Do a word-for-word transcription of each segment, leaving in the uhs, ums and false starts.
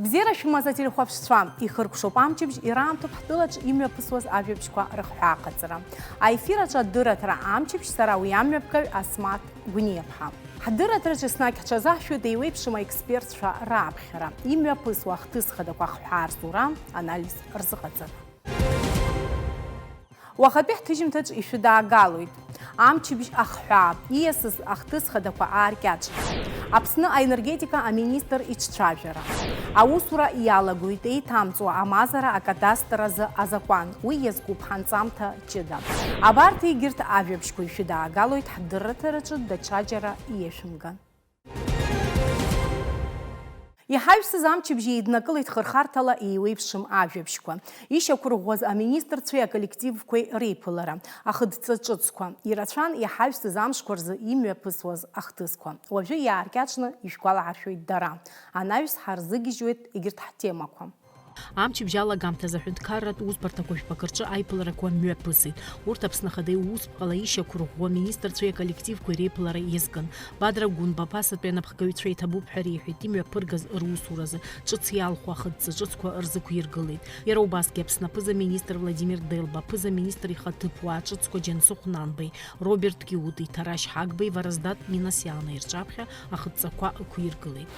Бзиара шәымаз ателехәаԥшцәа, ихыркәшоуп амчыбжь, ираамҭоуп ҳтәылаҿ имҩаԥысуаз ажәабжьқәа рыхҳәааҟаҵара. Аефир аҿы адырраҭара амчыбжь, сара уи амҩаԥгаҩ Асмаҭ Гәниаԥҳа. Ҳдырраҭараҿы еснагь ҳҽазаҳшәоит еиуеиԥшым аекспертцәа раԥхьара, имҩаԥысуа ахҭыс хадақәа ахҳәаа рзура, анализ рзыҟаҵара. Уахатәи ҳҭыжьымҭаҿ ишәыдаагалоит. Амчыбжь ахҳәаа, ииасыз ахҭыс хадақәа ааркьаҿ. Аԥсны аенергетика аминистр иҿцәажәара. Аусура иалагоит еиҭамҵуа амазара акадастр азы азакәан, уи иазкуп ҳанҵамҭа ҷыда. Абарҭ егьырҭ ажәабжьқәа ишәыдаагалоит ҳдырраҭараҿы даҽаџьара иашәымган. Иҳаҩсыз амчыбжь еиднакылеит хырхарҭала еиуеиԥшым ажәабжьқәа. Ишьақәырӷәӷәаз аминистрцәеи аколлективқәеи реиԥылара, ахыдҵа ҿыцқәа, ирацәан иҳаҩсыз амшқәа рзы имҩаԥысуаз ахҭысқәа. Уажәы иааркьаҿны ишәгәалаҳаршәоит дара. Анаҩс ҳарзыгьежьуеит егьырҭ ҳтемақәа. Амчыбжь алагамҭазы аҳәынҭқарратә усбарҭақәа жәпакы рҿы аиԥыларақәа мҩаԥысит. Урҭ Аԥсны Ахада иусԥҟала ишьақәырӷәӷәо аминистрцәеи аколлективқәеи реиԥылара иазкын. Бадра Гәынба аԥасатәи анапхгаҩцәа иҭабуп ҳәа реиҳәеит имҩаԥыргаз русуразы, ҿыц иалху ахыдҵа ҿыцқәа рзықәиргылеит. Иара убасгьы Аԥсны аԥыза-министр Владимир Делба, аԥыза-министр ихаҭыԥуаа ҿыцқәа Џьансыхә Нанбеи, Роберт Киути, Ҭарашь Ҳагбеи, Вараздат Минасианеи рҿаԥхьа ахыдҵақәа ықәиргылеит.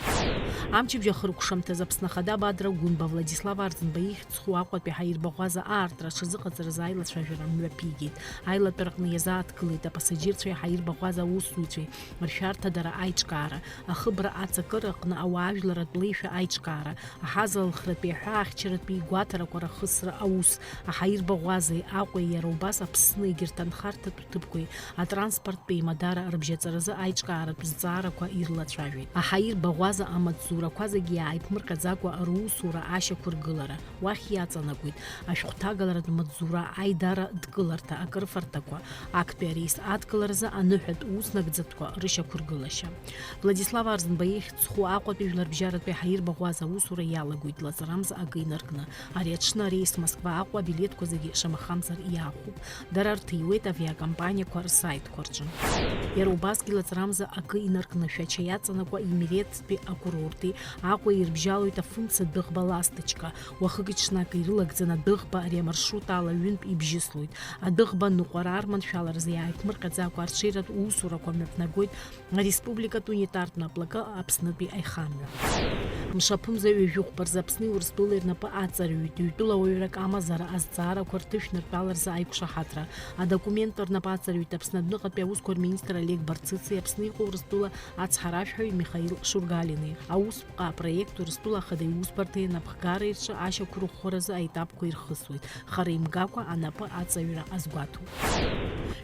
Амчыбжь ахыркәшамҭаз Аԥсны Ахада Бадра Гәынба Владислав Арӡынба ихьӡ зху Аҟәатәи ҳаирбаӷәаза аартраш азыҟаҵаразы аилацәажәара мҩаԥигеит. Аилатәараҟны иазааҭгылеит апасаџьырцәеи ҳаирбаӷәаза аусзуҩцәеи ршәарҭадара аиҿкаара, ахыбра ацакыра аҟны ауаажәларратә леишәа аиҿкаара, аҳазалхратәи аҳәаахьчаратәи игәаҭарақәа рахысра аус, аҳаирбаӷәазеи Аҟәеи иара убас Аԥсны егьырҭ анхарҭатә ҭыԥқәеи атранспорттә еимадара рыбжьаҵаразы аиҿкааратә зҵаарақәа ирлацәажәеит. Аҳаирбаӷәаза амаҵзурақәа зегьы иааиԥмырҟьаӡакәа русура ашьақәыргылара уахь иаҵанакуеит, ашәҟәҭагаларатә маҵзура аидара дкыларҭа акрыфарҭақәа, актәи ареис адкыларазы аныҳәатә уснагӡатәқәа рышьақәыргылашьа. Владислав Арӡынба ихьӡ зху Аҟәатәи жәларбжьаратәи ҳаирбаӷәаза аусура иалагоит лаҵарамза акы инаркны. Ари аҽны ареис Москва-Аҟәа абилеҭқәа зегьы шамахамзар иаахәоуп. Дара рҭиуеит авиакомпаниақәа рсаитқәа рҿы. Иара убасгьы лаҵарамза акы инаркны Шәача иаҵанакуа Имереҭтәи акурорти Аҟәеи ирыбжьалоит Афымца-Дыӷба ласточка. Уахыки-ҽнаки ирылагӡаны адәыӷба ари амаршрут ала ҩынтә ибжьыслоит. Адәыӷба ныҟәара арманшәаларазы иааиԥмырҟьаӡакәа арҽеиратә усурақәа мҩаԥнагоит Ареспубликатә унитартә наплакы Аԥснытәи аихамҩа. Мшаԥымза ҩажәи хәба рзы Аԥсни Урыстәылеи рнапы аҵарҩит ҩтәыла уаҩрак амазара азҵаарақәа рҭышәнартәаларазы аиқәшаҳаҭра. Адокумент рнапы аҵарҩит Аԥсны адәныҟатәи аусқәа рминистр Олег Барцыци Аԥсны иҟоу Урыстәыла ацҳаражәҳәаҩ Михаил Шургалини. Аусԥҟа апроект Урыстәыла Ахада Иусбарҭа инапхгареи рҿы ашьақәырӷәӷәаразы аетапқәа ирхысуеит. Хара имгакәа анапы аҵаҩра азгәаҭоуп.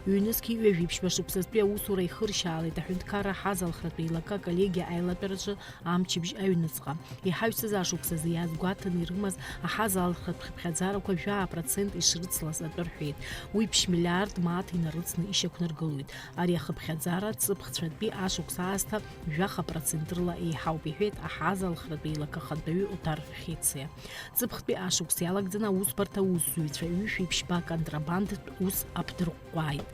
Ҩнызқьи ҩажәи ԥшьба шықәсазтәи аусура ихыршьаалеит аҳәынҭқарра аҳазалхратә еилакы аколлегиа аилатәараҿы амчыбжь аҩныҵҟа. Иҳаҩсыз ашықәсазы иазгәаҭаны ирымаз аҳазалхратә хыԥхьаӡарақәа жәаа процент ишрыцлаз атәы рҳәеит. Уи ԥшь миллиард мааҭ инарыцны ишьақәнаргылоит. Ари ахыԥхьаӡара ҵыԥхцәатәи ашықәс аасҭа жәаха процент рыла еиҳауп, иҳәеит аҳазалхратә еилакы ахантәаҩы Отар Хециа. Ҵыԥхтәи ашықәс иалагӡаны аусбарҭа аусзуҩцәа ҩышәи ԥшьба контрабандтә ус аԥдырҟәҟәааит.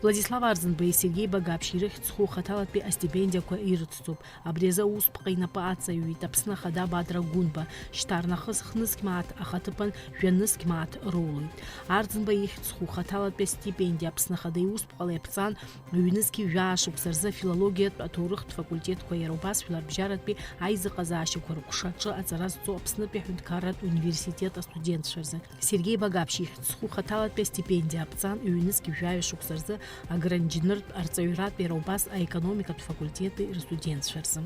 Владислав Арӡынбеи Сергеи Багаԥшьи рыхьӡ зху хаҭалатәи астипендиақәа ирыцҵоуп. Абри азы аусԥҟа инапы аҵаҩит Аԥсны Ахада Бадра Гәынба, шьҭарнахыс хнызқь мааҭ ахаҭыԥан жәанызқь мааҭ роулоит. Арӡынба ихьӡ зху хаҭалатәи астипендиа Аԥсны Ахада иусԥҟала иаԥҵан, ҩнызқьи жәаа шықәса рзы афилологиатә, аҭоурыхтә факультетқәа, иара убас жәларбжьаратәи аизыҟазаашьақәа рыҟәша аҿы аҵара зҵо Аԥснытәи аҳәынҭқарратә университет астудентцәа рзы. Сергеи Багаԥшь ихьӡ зху хаҭалатәи астипендиа аԥҵан ҩнызқьи жәаҩа шықәса рзы агроинженертә арҵаҩратә, иара убас аекономикатә факультети рстудентцәа рзы.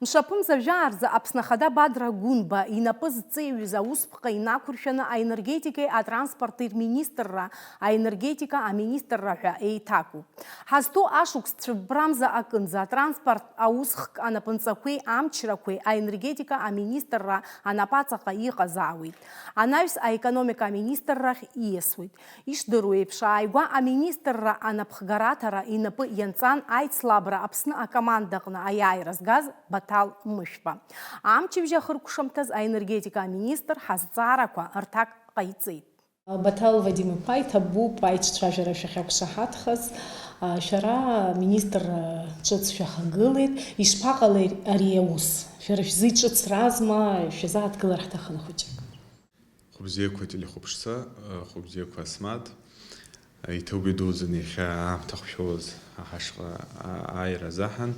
Мшаԥымза жәаа рзы Аԥсны Ахада Бадра Гәынба инапы зҵеиҩыз аусԥҟа инақәыршәаны аенергетикеи атранспорти рминистрра, аенергетика аминистрра ҳәа еиҭагоуп. Ҳазҭоу ашықәс цәыббрамза акынӡа атранспорт аусхк анапынҵақәеи амчрақәеи аенергетика аминистрра анапаҵаҟа иҟазаауеит. Анаҩс аекономика аминистррахь ииасуеит. Ишдыру еиԥш, ааигәа аминистрра анапхгараҭара инапы ианҵан аицлабра Аԥсны акомандаҟны аиааира згаз Баҭал Мышәба. Амчыбжь ахыркәшамҭаз аенергетика аминистр ҳазҵаарақәа рҭак ҟаиҵеит. Баҭал Вадим-иԥа, иҭабуп аиҿцәажәара шәахьақәшаҳаҭхаз. Шәара, министр, ҿыц шәахагылеит, ишԥаҟалеи ари аус? Шәара шәзы иҿыцразма, шәазааҭгылар ҳҭахын хәыҷык. Хәыбзиақәа телехәаԥшцәа, хәыбзиақәа Асмаҭ, иҭоуба идуӡӡаны иахьа аамҭа хшәоз ҳашҟа ааира азаҳан.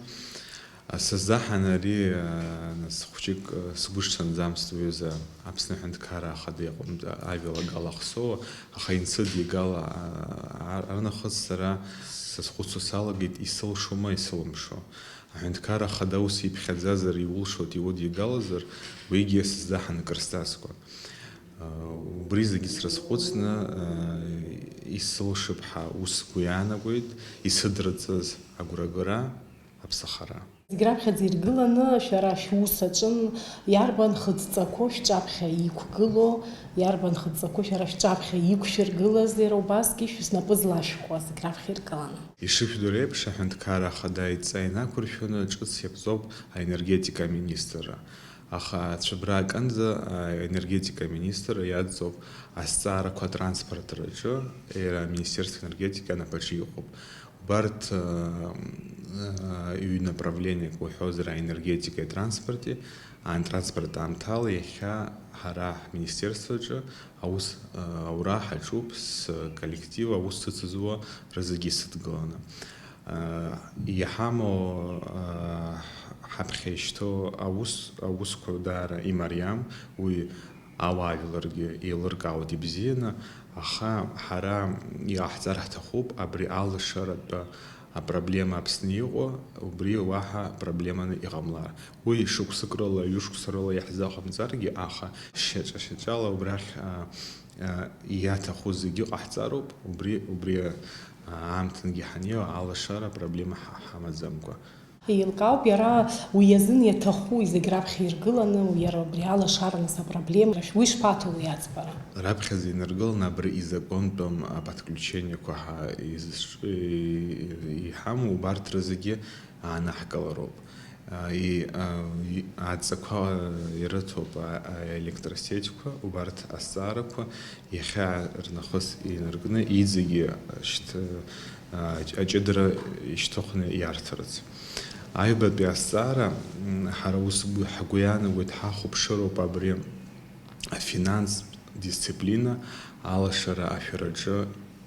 Сыззаҳан ари, нас, хәҷык сгәы шцанӡамызт уҩыза Аԥсны Аҳәынҭқарра Ахада иҟынтә ажәалагала Ахсоу, аха инсыдигала, а, а, арнахыс сара сазхәыцуа салагеит, исылшома, исылымшо. Аҳәынҭқарра Ахада ус иԥхьаӡазар, иулшоит, иудигалазар, уигьы сыззаҳан акыр сҵазкуан. А, убри зегьы срызхәыцны, а, исылшап ҳәа ус сгәы иаанагоит, исыдырҵаз агәрагара, аԥсахара. Зегь раԥхьаӡа иргыланы, шәара шәус аҿын, иарбан хыдҵақәоу шәҿаԥхьа иқәгылоу, иарбан хыдҵақәоу шәара шәҿаԥхьа иқәшәыргылаз, иара убасгьы шәыснапы злашәхәа зегь раԥхьа иргыланы? Ишышәдыруа еиԥш, Аҳәынҭқарра Ахада идҵа инақәыршәаны ҿыц иаԥҵоуп аенергетика аминистрра. Аха ацәыббра аҟынӡа аенергетика аминистрра иадҵоуп азҵаарақәа атранспортраҿы, иара Министерство энергетики анапаҿы иҟоуп. Убарҭ, э, э, ҩ-направлениак уҳәозар, аенергетикеи атранспорти, ан-, транспорт аамҭала иахьа ҳара ҳминистерствоаҿы аус, э, аура ҳаҿуп, сколлектив аус сыцызуа рызегьы сыдгыланы. Э, иҳамоу, э, ҳаԥхьа ишьҭоу аус, аусқәа даара имариам, уи ауаажәларгьы еилыркаауеит ибзианы, аха ҳара иҟаҳҵар ҳҭахуп абри алашаратә апроблема Аԥсны иҟоу, убри уаҳа проблеманы иҟамлар. Уи шықәсык рыла, ҩышықәса рыла иаҳзыҟамҵаргьы, аха шьаҿа-шьаҿала убрахь, а, а, иаҭаху зегьы ҟаҳҵароуп, убри, убри, а, аамҭангьы ҳанеиуа алашара апроблема ҳа-, ҳамаӡамкәа. Еилкаауп иара уи азын иаҭаху зегь раԥхьа иргыланы, иара убри алашара нас апроблема, уи шԥаҭоу уи аӡбара? Раԥхьаӡа инаргыланы абри изаконтәым аподключениақәа ҳа-, изш-, и-, иҳамоу убарҭ рызегьы аанаҳкылароуп. А, и-, а, и-, адҵақәа ирыҭоуп, а, аелектросетьқәа, убарҭ азҵаарақәа иахьа рнахыс инаркны иҵегьы шьҭ-, а, аҷ-, аҷыдара ишьҭыхны иарҭарц. Аҩбатәи азҵаара, м, ҳара ус гәы-, ҳгәы иаанагоит, ҳахәаԥшыроуп абри афинанстә дисциплина алашара ашәараҿы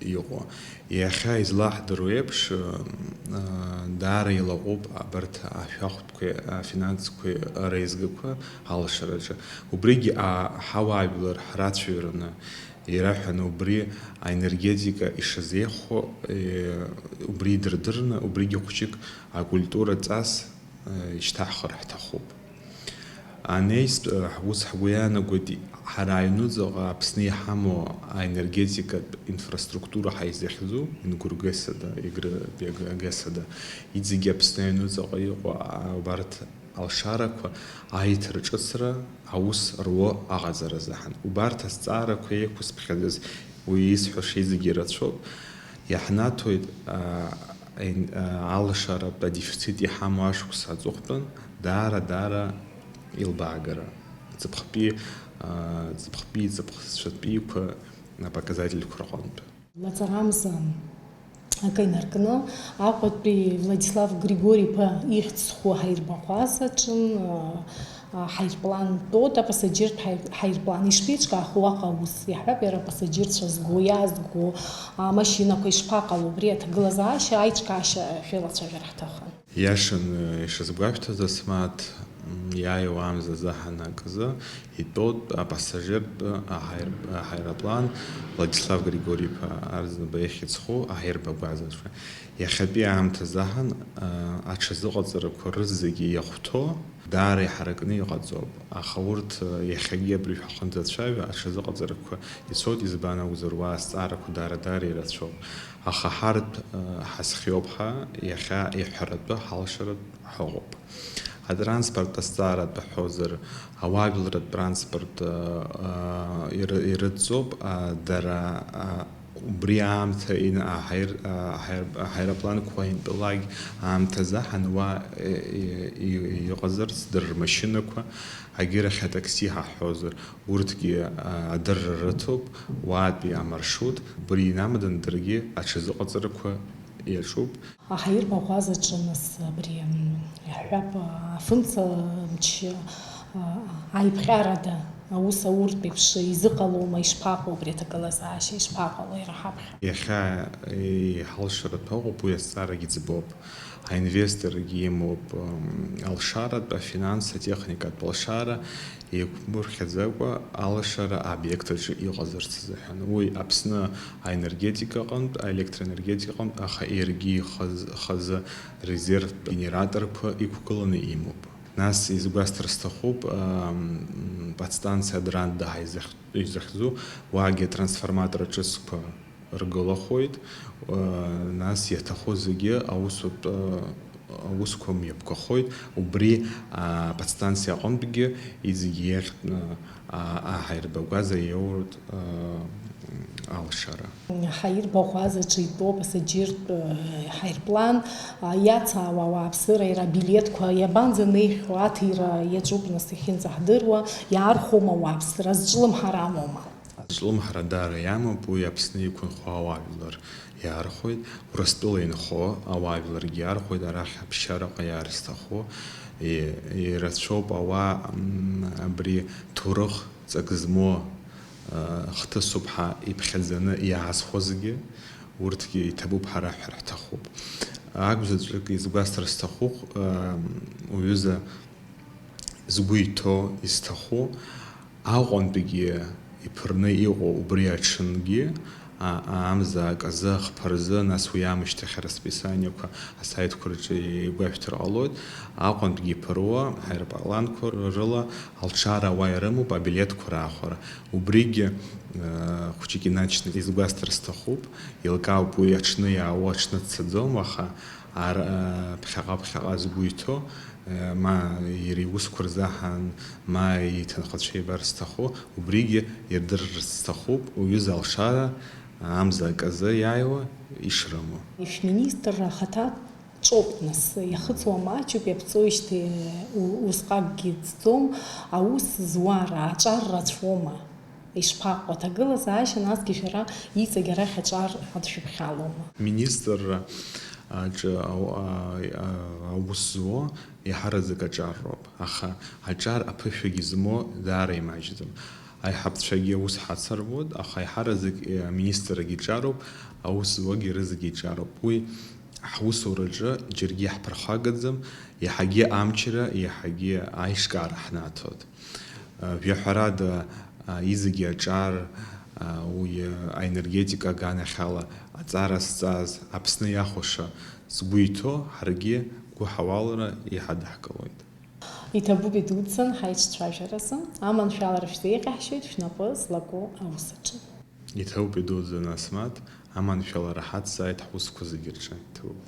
иҟоу. Иахьа излаҳдыруа еиԥш, м, а, даара илаҟәуп абарҭ ашәахтәқәеи афинансқәеи реизгақәа алашараҿы. Убригьы, а, ҳауаажәлар ҳрацәаҩраны, ираҳәаны убри аенергетика ишазеиӷьхо, е, убри идырдырны, убригьы хәҷык акультура ҵас, е, ишьҭаҳхыр ҳҭахуп. Анеизтә, е, ҳус ҳгәы иаанагоит, ҳара аҩнуҵаҟа Аԥсны иҳамоу аенергетикатә инфраструктура ҳәа изахьӡу, Ингургесада, Игры-, Бег-, Гесада, иҵегьы Аԥсны аҩнуҵаҟа иҟоу, а, убарҭ алшарақәа аиҭарҿыцра аус руа аҟаҵара азыҳәан. Убарҭ азҵаарақәа еиқәызԥхьаӡаз уи исҳәаша зегьы ирацәоуп. Иаҳнаҭоит, аа, ин-, аа, алашаратә адефицит иҳамоу ашықәс аҵыхәтәан даара-даара илбаагара. Ҵыԥхтәи, аа, ҵыԥхтәи, ҵыԥхцәатәиқәа апоказательқәа рҟынтә. Лаҵарамза акы инаркны, Аҟәатәи Владислав Григори-иԥа ихьӡ зху аҳаирбаӷәӷәа саҿын, а, аҳаирплан тәоуп, апассаџьыртә ҳаир-, ҳаирплан. Ишԥеиҿкаахо уаҟа аус? Иаҳҳәап, иара апассаџьырцәа зго, иаазго, амашьынақәа ишԥаҟало, убри аҭагылазаашьа, аиҿкаашьа шәеилацәажәар ҳҭахын. Иашаны ишазгәашәҭаз, Асмаҭ, м, иааиуа амза азаҳан акызы итәоуп апассажиртә аҳаир-, аҳаирплан Владислав Григори-иԥа Арӡынба ихьӡ зху аҳаирбаӷәӷәа заҵәы. Иахьатәи аамҭазы аҳан, а, аҽазыҟаҵарақәа рызегьы иахәҭоу, даара иҳаракны иҟаҵоуп, аха урҭ, а, иахьагьы абри шәаҟынӡа ацәажәа аҽазыҟаҵарақәа ицоит, избан акәзар, уа азҵаарақәа даара-даара ирацәоуп. Аха ҳарҭ, а, ҳазхиоуп ҳәа, иахьа иҳәаратәы ҳалшаратә ҳаҟоуп. Атранспорт азҵааратә ҳәозар, ауаажәларратә транспорт, а, а, иры-, ирыдҵоуп, а, дара, а, убри аамҭа ин-, аҳаир-, аҳаир-, аҳаирпланқәа интәалак аамҭазы ҳануа, е, е, и-, иҟазарц, дара рмашьынақәа, агьырахь атакси ҳаҳҳәозар, урҭгьы, а, адырра рыҭоуп, уаатәи амаршрут, убри инамаданы даргьы аҽазыҟаҵарақәа Иаҿуп. Аҳаирбаӷәазаҿы нас абри, м, иаҳҳәап, афымца мч, а, аиԥҟьарада аус ауртә еиԥш изыҟалома, ишԥаҟоу абри аҭагылазаашьа, ишԥаҟало иара ҳаԥхьа? Иахьа иҳалшаратәы ыҟоуп, уи азҵаарагьы ӡбоуп. Аинвесторгьы имоуп, м, алшаратә, афинанс, атехникатә алшара, еиқәмырхьаӡакәа алашара аобиект аҿы иҟазарц азыҳәан. Уи Аԥсны аенергетика аҟынтә, аелектроенергетика аҟынтә, аха иаргьы ихаз-, хазы резервтә генераторқәа иқәгыланы имоуп. Нас изгәасҭар сҭахуп, ам, подстанциа Дранда ҳәа изах-, изахьӡу, уаагьы атрансформатор ҿыцқәа ргылахоит, а, нас иаҭаху зегьы аусутә, а, аусқәа мҩаԥгахоит, убри, а, подстанциа аҟынтәгьы иҵегь иахьтәны, а, аҳаирбаӷәаза иоуртә, а, алшара. Аҳаирбаӷәазаҿы итәоуп асаџьыртә, а, ҳаирплан, а, иацаауа ауааԥсыра иара абилеҭқәа иабанӡанеихьоу аҭира иаҿуп нас иахьынӡаҳдыруа, иаархәома ауааԥсыра, зҿлымҳара амоума? Зҿлымҳара даара иамоуп, уи Аԥсны иқәынхо ауаажәлар иаархәоит, Урыстәыла инхо ауаажәларгьы иаархәоит, арахь аԥсшьараҟа иаарызҭаху, и-, ирацәоуп ауаа, м, абри ҭоурых ҵак змоу, а, хҭысуп ҳәа иԥхьаӡаны иаазхәозгьы, урҭгьы иҭабуп ҳәа раҳәар ҳҭахуп. Акәзаҵәык изгәасҭар сҭахуп, а, уҩыза згәы иҭоу, изҭаху, Аҟәантәигьы иԥырны иҟоу убри аҽынгьы, а-, амза аказы, ахԥа рзы, нас уи аамышьҭахь арасписаниақәа асаитқәа рҿы игәашәҭар ҟалоит, Аҟәантәгьы иԥыруа аерпланқәа рыла алшара ауаа ирымоуп абилеҭқәа раахәара. Убригьы, э, хәыҷык инаҵшьны изгәасҭар сҭахуп, еилкаауп уи аҽны иаауа, аҽны дцаӡом, аха ар-, э, ԥхьаҟа-ԥхьаҟа згәы иҭоу, ма иара иусқәа рзаҳан, ма иҭынхацәа ибар зҭаху, убригьы ирдырырц сҭахуп, уҩыза алшара амза аказы иааиуа ишрымоу. Шәминистрра ахаҭа ҿоуп, нас, иахыҵуа маҷуп, иаԥҵоижьҭеи у-, усҟакгьы ӡӡом, аус зуара аҿар рацәоума? Ишԥаҟоу аҭагылазаашьа, насгьы шәара иҵегь арахь аҿар адшәыԥхьалоума? Министрра аҿы ау-, а-, а-, аус зуо иаҳараӡак аҿар роуп, аха аҿар аԥышәагьы змоу даара имаҷӡам. Аиҳабцәагьы аус ҳацырбоит, аха аиҳараӡак, э, аминистррагьы иҿароуп, аус зуагьы рызегьы иҿароуп. Уи ҳусураҿы џьаргьы иаҳԥырхагаӡам, иаҳагьы амчра, иаҳагьы аишкаара ҳнаҭоит. Жәаҳәарада, изегьы аҿар, уи аенергетика аганахьала аҵара зҵаз, Аԥсны иахәаша згәы иҭоу, ҳаргьы гәыҳауалра иҳадаҳкылоит. Иҭабуп идуӡӡан ҳаицәажәаразы, аманшәалара шәзеиӷьаҳшьоит шәнапы злаку аус аҿы. Иҭабуп идуӡӡан, Асмаҭ, аманшәалара ҳацзааит ҳусқәа зегьы рҿы. Иҭабуп.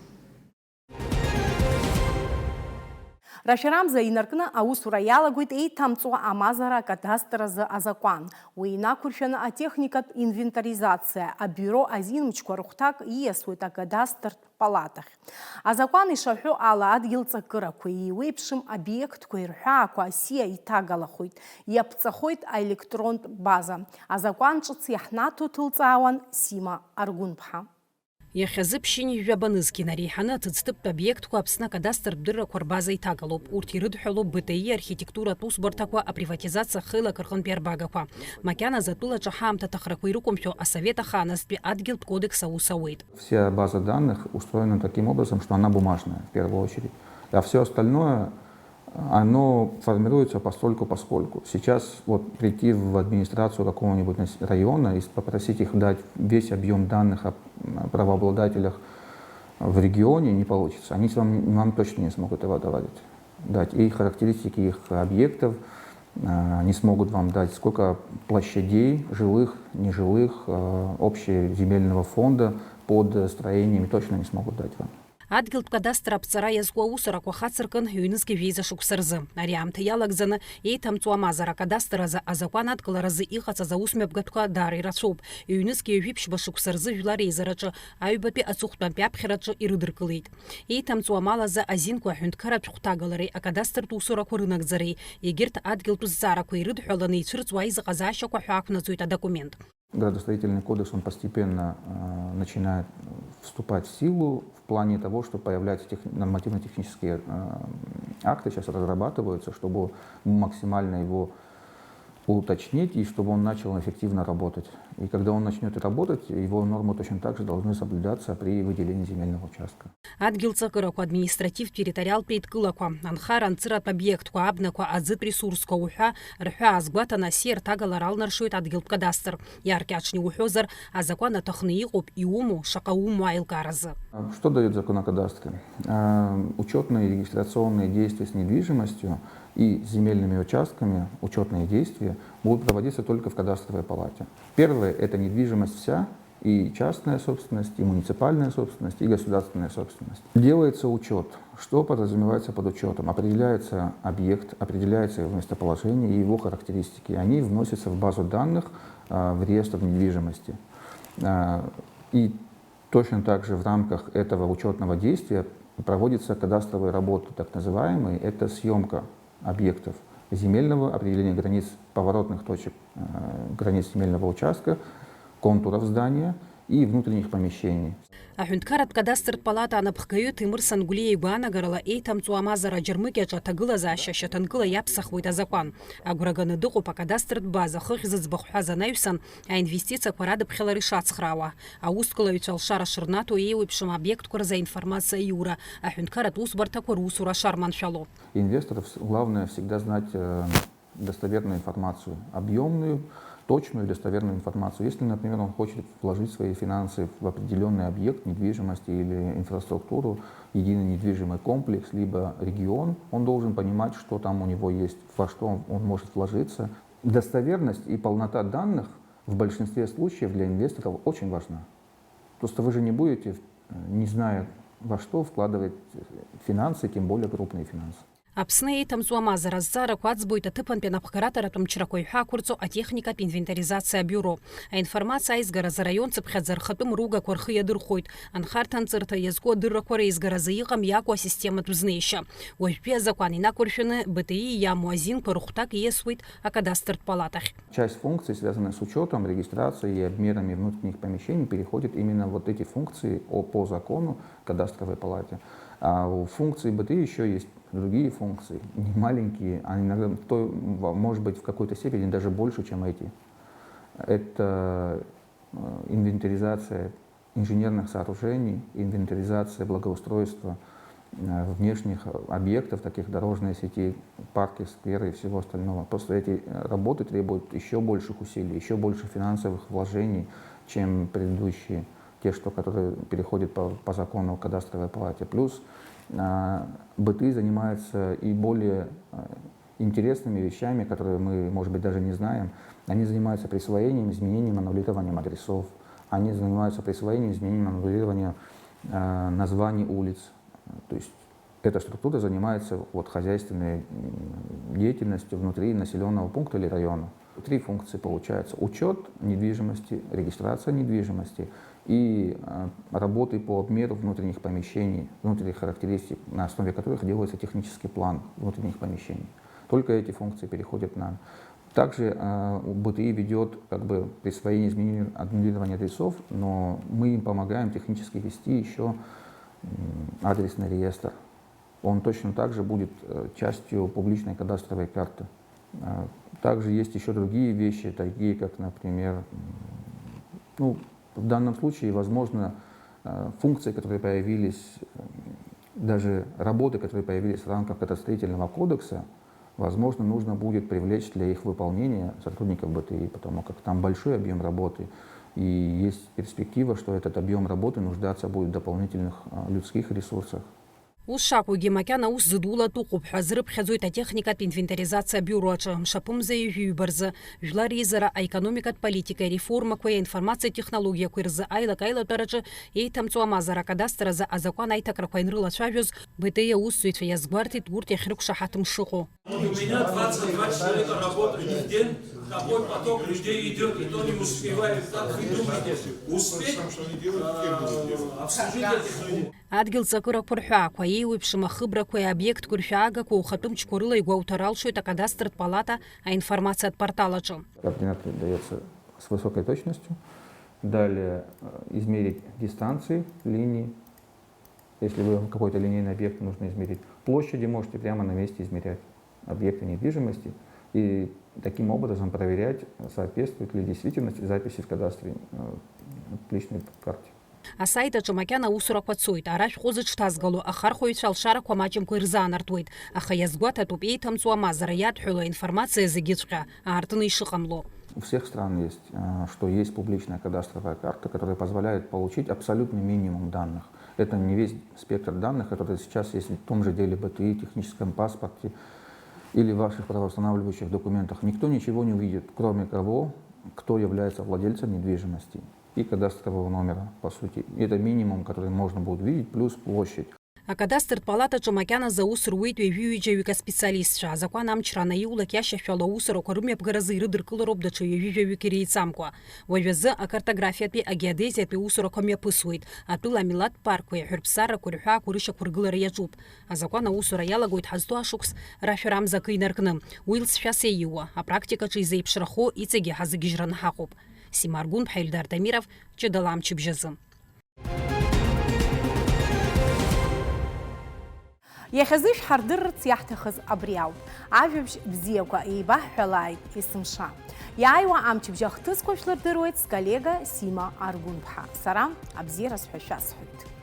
Рашәарамза инаркны аусура иалагоит еиҭамҵуа амазара акадастр азы азакәан. Уи инақәыршәаны атехникатә инвентаризациа абиуро азинмчқәа рыхәҭак ииасуеит акадастртә палатахь. Азакәан ишаҳәо ала, адгьыл ҵакырақәеи еиуеиԥшым обиектқәеи рҳәаақәа асиа иҭагалахоит, иаԥҵахоит аелектронтә база. Азакәан ҿыц иаҳнаҭо ҭылҵаауан Сима Аргәынԥҳа. Иахьазы ԥшьынҩажәа банызқь инареиҳаны аҭыӡҭыԥтә обиектқәа Аԥсны акадастртә дыррақәа рбаза иҭагалоуп. Урҭ ирыдҳәалоуп Б Т И архитектуратә усбарҭақәа, априватизациа ахеилак рҟынтәи арбагақәа. Макьаназы атәылаҿы ҳаамҭа ҭахрақәа ирықәымшәо асовет ахааназтәи адгьылтә кодекс аус ауеит. Вся база данных устроена таким образом, что она бумажная в первую очередь. А все остальное, оно формируется постольку-поскольку. Сейчас вот прийти в администрацию какого-нибудь нас-, района и с-, попросить их дать весь объем данных о, м, правообладателях в регионе не получится. Они вам, вам точно не смогут его давать, дать. И характеристики их объектов, а, не смогут вам дать. Сколько площадей жилых, нежилых, а, общего земельного фонда под строениями, точно не смогут дать вам. Адгьылтә кадастр аԥҵара иазку аусурақәа хацыркын ҩнызқьи жәеиза шықәса рзы. Ари аамҭа иалагӡаны еиҭамҵуа амазара акадастр азы азакәан адкыларазы иҟаҵаз аусмҩаԥгатәқәа даара ирацәоуп. Ҩнызқьи ҩажәи ԥшьба шықәса рзы жәлар реизараҿы аҩбатәи аҵыхәтәантәи аԥхьараҿы ирыдыркылеит. Еиҭамҵуа амал азы азинқәа аҳәынҭқарратә хәҭагалареи акадастртә усурақәа рынагӡареи, егьырҭ адгьылтә зҵаарақәа ирыдҳәаланы ицәырҵуа аизыҟазаашьақәа ҳәа ақәнаҵоит адокумент. Градостроительный кодекс, он постепенно, э, начинает вступать в силу в плане того, что появляются тех-, нормативно-технические, э, акты сейчас разрабатываются, чтобы максимально его уточнить и чтобы он начал эффективно работать. И когда он начнёт работать, его нормы точно так же должны соблюдаться при выделении земельного участка. Адгьыл ҵакырақәа, административтә территориалтә еидкылақәа, анхара-анҵыратә обиектқәа, абнақәа, аӡытә ресурсқәа уҳәа рҳәы аазгәаҭаны асиарҭагала ралнаршоит адгьылтә кадастр. Иаркьаҿны иуҳәозар, азакәан аҭахны иҟоуп, иумоу, шаҟа умоу аилкааразы. Что даёт закон о кадастре? Э, учётные и регистрационные действия с недвижимостью и земельными участками, учётные действия, будут проводиться только в кадастровой палате. Первое — это недвижимость вся, и частная собственность, и муниципальная собственность, и государственная собственность. Делается учёт. Что подразумевается под учётом? Определяется объект, определяется его местоположение и его характеристики. Они вносятся в базу данных, а, в реестр недвижимости. А, и точно так же в рамках этого учётного действия проводится кадастровые работы, так называемые, это съёмка объектов земельного, определение границ, поворотных точек, э, границ земельного участка, контуров здания и внутренних помещений. Аҳәынҭқарратә кадастртә палата анапхгаҩы Ҭемыр Сангәлиа игәаанагарала, еиҭамҵуа амазара аџьармыкьаҿ аҭагылазаашьа шьаҭанкыла иаԥсахуеит азакәан. Агәра ганы дыҟоуп акадастртә база хыхь зыӡбахә ҳәаз анаҩсан аинвестициақәа радыԥхьалара ишацхраауа. Аусқәлаҩцәа алшара шырнаҭо еиуеиԥшым обиектқәа рзы аинформациа аиура, аҳәынҭқарратә усбарҭақәа русура шарманшәало. Инвесторов с-, главное всегда знать, э, достоверную информацию, объёмную, точную и достоверную информацию. Если, например, он хочет вложить свои финансы в определённый объект недвижимости или инфраструктуру, единый недвижимый комплекс, либо регион, он должен понимать, что там у него есть, во что он, он может вложиться. Достоверность и полнота данных в большинстве случаев для инвесторов очень важна. Просто вы же не будете, э, не зная во что, вкладывать, э, финансы, тем более крупные финансы. Аԥсны еиҭамҵуа амазара азҵаарақәа аӡбоит аҭыԥантәи анапхгаратәратә мчрақәа иҳәа ақәырҵо атехникатә инвентаризациа абиуро. Аинформациа аизгаразы араион цыԥхьаӡа рхатәы мругақәа рхы иадырхәоит. Анхарҭа-анҵырҭа иазку адыррақәа реизгаразы иҟам иакәу асистематә знеишьа. Уажәтәи азакәан инақәыршәаны Б Т И иамоу азинқәа рыхәҭак ииасуеит акадастртә палатахь. Часть функций, связанная с учётом, регистрацией и обмерами внутренних помещений, переходит именно вот эти функции о-, по закону кадастровой палате. А у функций Б Т И ещё есть другие функции, не маленькие, а иногда, то, в-, может быть, в какой-то степени даже больше, чем эти. Это, э, инвентаризация инженерных сооружений, инвентаризация благоустройства, э, внешних объектов, таких дорожной сети, парки, скверы и всего остального. Просто эти, э, работы требуют ещё больших усилий, ещё больше финансовых вложений, чем предыдущие, те, что, которые переходят по, по закону о кадастровой палате. Плюс, э, Б Т И занимается и более, э, интересными вещами, которые мы, может быть, даже не знаем. Они занимаются присвоением, изменением, аннулированием адресов. Они занимаются присвоением, изменением, аннулированием, э, названий улиц. То есть эта структура занимается вот хозяйственной, м, деятельностью внутри населённого пункта или района. Три функции получается: учёт недвижимости, регистрация недвижимости и, э, работы по обмеру внутренних помещений, внутренних характеристик, на основе которых делается технический план внутренних помещений. Только эти функции переходят нам. Также, э, Б Т И ведёт как бы присвоение, изменение, аннулирование адресов, но мы им помогаем технически вести ещё, м, адресный реестр. Он точно так же будет, э, частью публичной кадастровой карты. Э, также есть ещё другие вещи, такие как, например, м, ну, в данном случае, возможно, э, функции, которые появились, э, даже работы, которые появились в рамках кадастроительного кодекса, возможно, нужно будет привлечь для их выполнения сотрудников Б Т И, потому как там большой объём работы, и есть перспектива, что этот объём работы нуждаться будет в дополнительных, э, людских ресурсах. Ус шакәугьы, макьана аус зыдулатәу ыҟоуп ҳәа азрыԥхьаӡоит атехникатә инвентаризациа абиуро аҿы. Мшаԥымза ҩажәи ҩба рзы, жәлар реизара аекономикатә политикеи ареформақәеи аинформациатә технологиақәеи рзы аилак-аилатәараҿы еиҭамҵуа амазара акадастр азы азакәан аиҭакрақәа ианрылацәажәоз, Б Т И аусзуҩцәа иазгәарҭеит урҭ иахьрықәшаҳаҭым шыҟоу. У меня двадцать два человека работают в день, такой поток людей идёт, и то не успевает. Как вы думаете, успеть, э, обслужить этих людей? Адгьыл ҵакырақәа рҳәаақәа, еиуеиԥшым ахыбрақәеи аобиектқәа рҳәаагақәа ухатәы мчқәа рыла игәоуҭар алшоит акадастртә палата аинформациатә портал аҿы. Координаты даётся с высокой точностью. Далее э, измерить дистанции линии. Если вы какой-то линейный объект нужно измерить, площади можете прямо на месте измерять объекты недвижимости и таким образом проверять, соответствует ли действительности записи в кадастре э, личной карте. Асайт аҿы макьана аусурақәа цоит, ара шәҟәы зыҽҭазгало, ахархәаҩцәа алшарақәа маҷымкәа ирзаанартуеит, аха иазгәаҭатәуп еиҭамҵуа мазара иадҳәало аинформациа зегьыҵәҟьа аартны ишыҟамло. У всех стран есть, э, что есть публичная кадастровая карта, которая позволяет получить абсолютный минимум данных. Это не весь спектр данных, который сейчас есть в том же деле БТИ, техническом паспорте или в ваших правоустанавливающих документах. Никто ничего не увидит, кроме того, кто является владельцем недвижимости и кадастрового номера, по сути. Это минимум, который можно будет видеть, плюс площадь. Акадастртә палатаҿы макьаназы аус руеит ҩажәи ҩыџьаҩык аспециалистцәа. Азакәан амчра анаиулак, иашьашәала аусурақәа рымҩаԥгаразы ирыдыркылароуп даҽа ҩажәи жәаҩык иреиҵамкәа. Уажәазы акартографиатәи, агеодезиатәи усурақәа мҩаԥысуеит. Атәыла амилаҭтә паркқәеи аҳәырԥсарақәеи рҳәаақәа рышьақәыргылара иаҿуп. Азакәан аусура иалагоит ҳазҭоу ашықәс рашәарамза акы инаркны. Уи лҵшәас еиуа, апрактикаҿы изеиԥшрахо иҵегьы ҳазыгьежьраны ҳаҟоуп. Сима Аргәынԥҳа, Ельдар Дамиров, ҷыдала амчыбжьазы. Иахьазы ишәҳардырырц иаҳҭахыз абри ауп. Ажәабжь бзиақәа еибаҳҳәалааит есымша. Иааиуа амчыбжь ахҭысқәа шәлырдыруеит сколлега Сима Аргәынԥҳа. Сара абзиараз ҳәа шәасҳәоит.